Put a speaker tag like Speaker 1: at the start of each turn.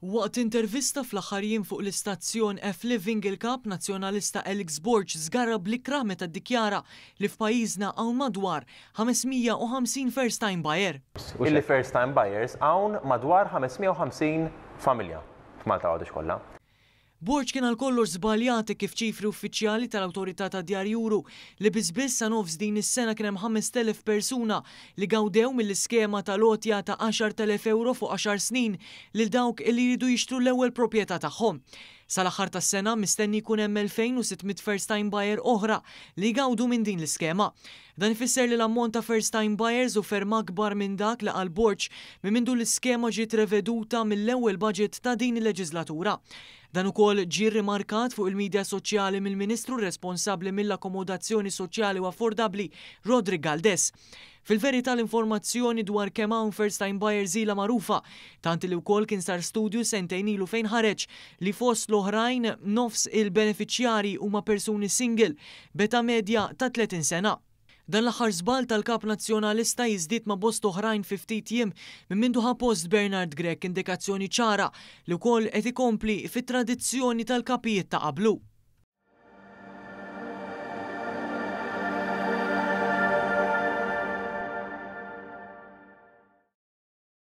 Speaker 1: Waqt intervista fl-aħħar jiem fuq l-istazzjon F-Living il-Kap Nazzjonalista Alex Borg żgarra bl-ikrah meta ddikjara li f'pajjiżna hawn madwar 550 first time buyer.
Speaker 2: Illi first time buyers hawn madwar 550 familja f'Malta u Għawdex kollha.
Speaker 1: Borg kien għal kollox żbaljat hekk kif ċifri uffiċjali tal-Awtorità tad-Djar juru li biss biss sa nofs din is-sena kien hemm 5,000 persuna li gawdew mill-iskema tal-għotja ta' 10,000 ewro fuq għaxar snin lil dawk li jridu jixtru l-ewwel proprjetà tagħhom. Sal-aħħar tas-sena mistenni jkun hemm 2,600 first time buyer oħra li jgawdu minn din l-iskema. Dan ifisser li l-ammont ta' first time buyers hu ferm akbar minn dak li qal Borg minn mindu l-iskema ġiet reveduta mill-ewwel budget ta' din il-leġiżlatura. Dan ukoll ġie rrimarkat fuq il-midja soċjali mill-Ministru responsabbli mill-Akkomodazzjoni Soċjali u Affordabbli Roderick Galdes. Fil-verità l-informazzjoni dwar kemm hawn first time buyers ilha magħrufa, tant li wkoll kien sar studju sentejn ilu fejn ħareġ li fost l-oħrajn nofs il-benefiċjarji huma persuni single b'età medja ta' 30 sena. Dan l-aħħar żball tal-Kap Nazzjonalista jiżdied ma' bosta oħrajn fi ftit jiem minn mindu ħa post Bernard Grech, indikazzjoni ċara li wkoll qed ikompli fit-tradizzjoni tal-kapijiet ta' qablu.